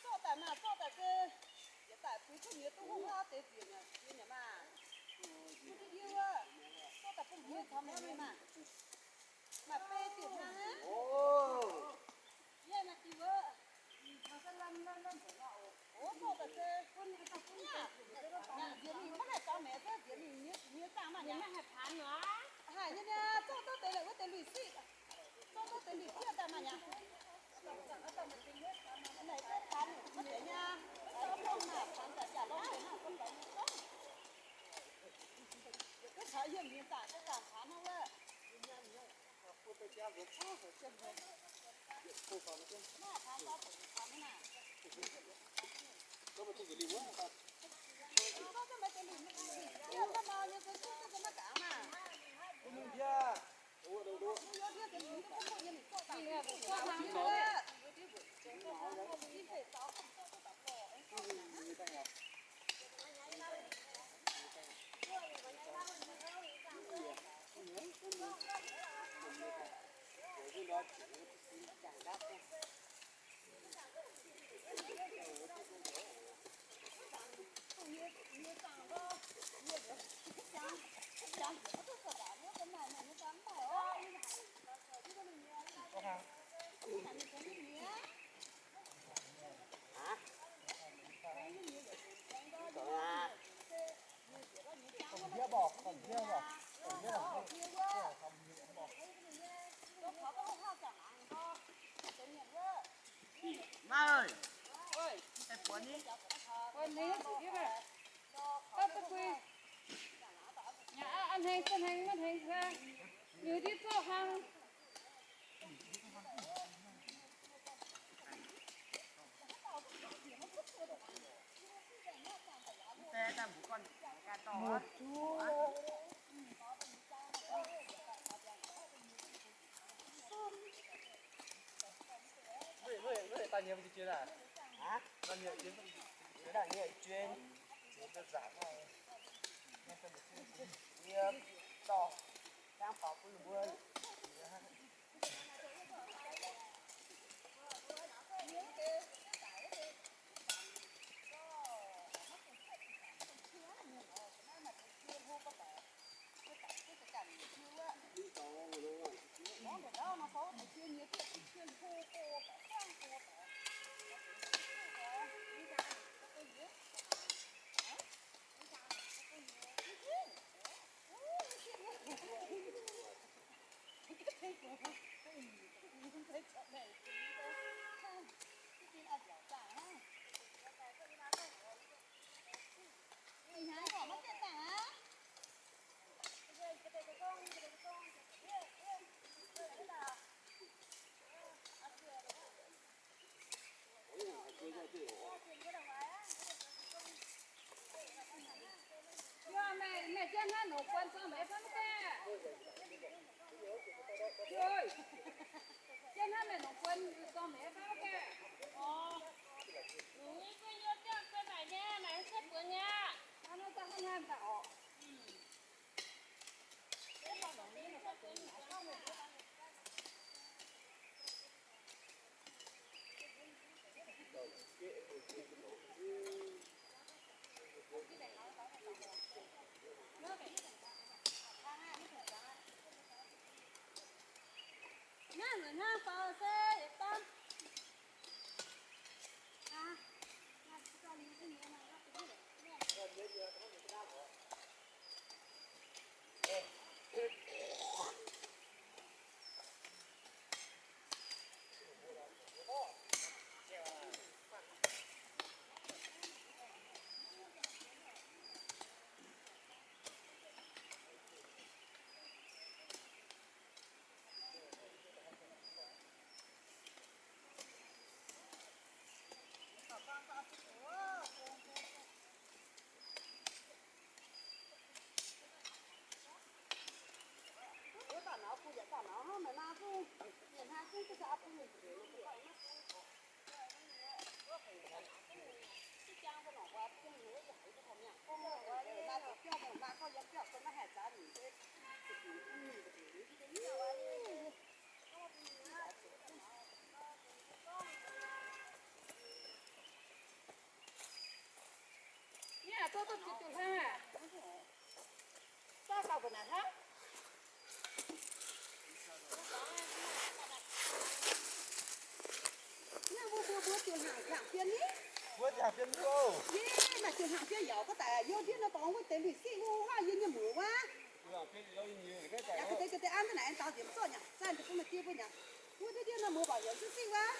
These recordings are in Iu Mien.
Zorqv daaih maah, zorqv daaih se, yietc daaih zuiz duqv nyei duqv hungh hnangv deix ziec nyei, ziec nyei maah. Duqv diuv wuov, zorqv daaih bun mbuo camv nyei maah. Maaih bei diuc hnangv aqv. Yie naaiv diuh wuov, o, zorqv daaih se bun, nziec mingh maiv haih zaux maengc se nziec mingh nyei, nyei zaangh maah nyei. Haih nyei niaa, zorqv duqv deix la'wuov deix lui-siqv. Zorqv duqv deix lui-siqv daaih maah nyei. Naaic duqv paanx maiv deix niaa, zorqv duqv maah, paanx daaih jaax lorngx deix hnangv gorngv daaih nyei gorngv. Yietc duqv caux yiem mingh zaangc, duqv zaangc paanx hnangv wuov. Maiv ơi, mv deix Hnangv hnengx, hnangv hnengx, maiv hnengx hnangv. Liuz ndiev zorqv hnangv. Yie, meih, meih jienv hnangv nongc buon zorng meix fai maiv gaengh? Yie, jienv hnangv meih nongc buon zorng meix fai maiv gaengh? Orv, lungc nyei, guei nyei, jangv guei naaic nyei, naaic se buonc nyei aqv. Hnangv naaiv daaih hnangv naaiv daaih orqc. Naaiv nzunc hnangv faaux se yietc daan. Yie duqv duqv jiex diuh hlang aac. Daaih gauh mbuo naaic hnangv. Naaiv mbuo, mbuo, mbuo diuh hlang, hlang bien ni? Mbuo hlang bien ni oc. Yie maaih diuh hlang bien yaac gorngv daaih youh ndiev nor dorngx wuov deix lui siqv wuov haav yie nyei muoc wuov. Yaac ga'deix ga'deix an daaih naaic aengx daux nziemx zorqv nyanc, zan deix bun meih die mbuo nyanc. Wuov ndiev ndiev nor muoz baac nyanc siqv siqv wuov.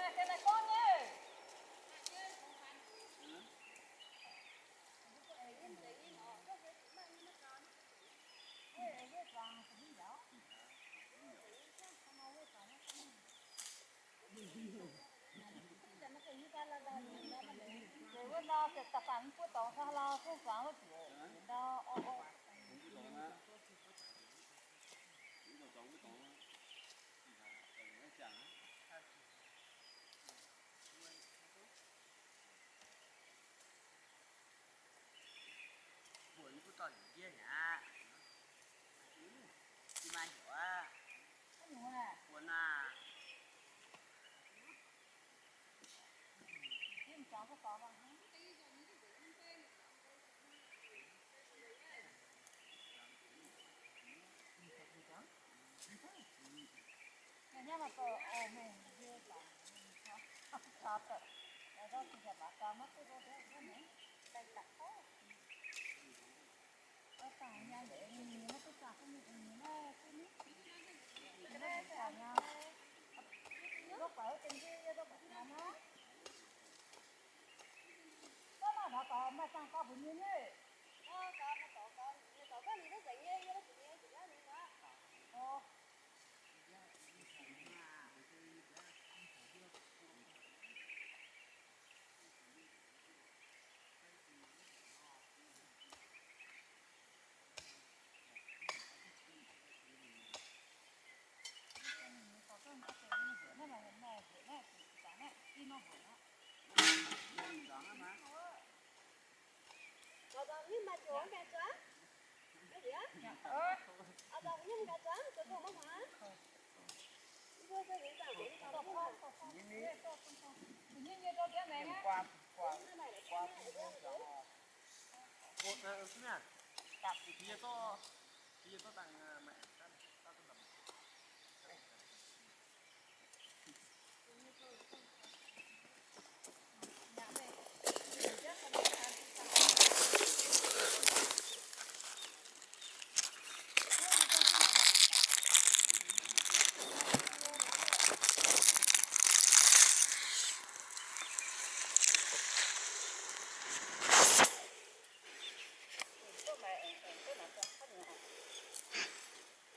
Mbuo nyei butv dorh heuc ndiev mi'aqv. Yie maaih heuc aqv. Buonc aah.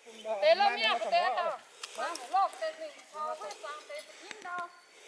Deix lorqc, mienh mbuo deix dauh, mangc loh deix mingh taux wuov zaangc deix za'gengh ndau.